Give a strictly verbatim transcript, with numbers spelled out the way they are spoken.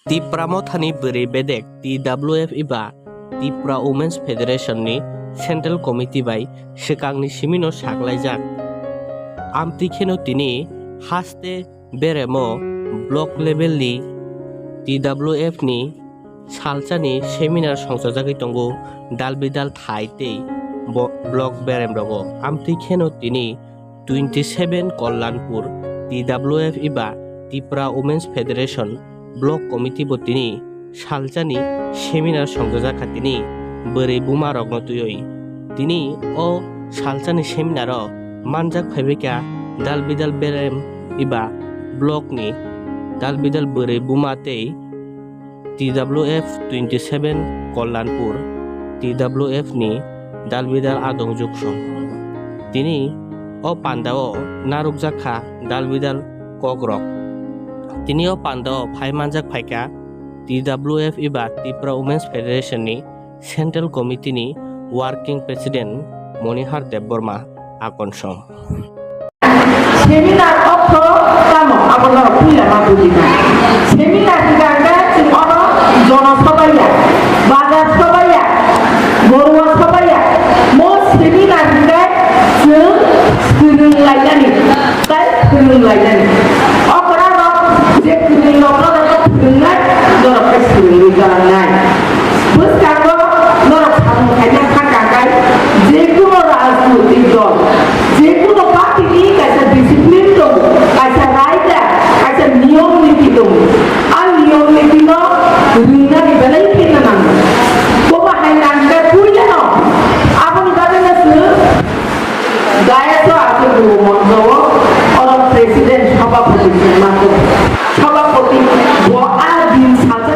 Tipra Mothani bwrwi bedek T W F eba Tipra Women's Federation ni Central Committee bai swkangni simino saklaijak. Amtwi kheno tini haste beremo block level ni T W F ni salsani seminar songchajagwi tongo, dal bidal thai tei bo-, block berem rogo. Amtwi kheno tini twenty seven Kollanpur T W F eba Tipra Women's Federation Block Committee bo tini salsani seminar songchajak kha tini bwrwi buma rokno twiwi. Tini o salsani seminar o manjak phaibai kha dal bidal berem eba block ni dal bidal bwrwi buma tei T W F twenty seven Kollanpur T W F ni dal bidal adong juksong. Tini o pandao narwkjak kha dal bidal kokrok. Tini o pandao phai manjak phaikha T W F eba Tipra Women's Federation ni Central Committee ni Working President Monihar Debbarma akonsong. Seminar ortho tamo abo norok puila ma bujina. Seminar hingka hingke chwng oro jono sobaiya, bazar sobaiya, borua sobaiya. Mo seminar hingke chwng swrwng lainani, tai phwrwng lainani. Okra rok je kwrwng rok no phwrwngnai, norok khe swrwngwi galangnai. Bwskango norok samung khaina kha kakai, je kuno rajnoitik dol, je kuno party ni kaisa discipline tongo, kaisa raida, kaisa niyom niti tongo. A niyom niti no rwngna ni belai khe nango. Boba hai nangkhe puila no. Aboni bagwi no chwng dayas o aswk rwo monjo o oro president, sabhapati se mango. Sabhapati bo a din sal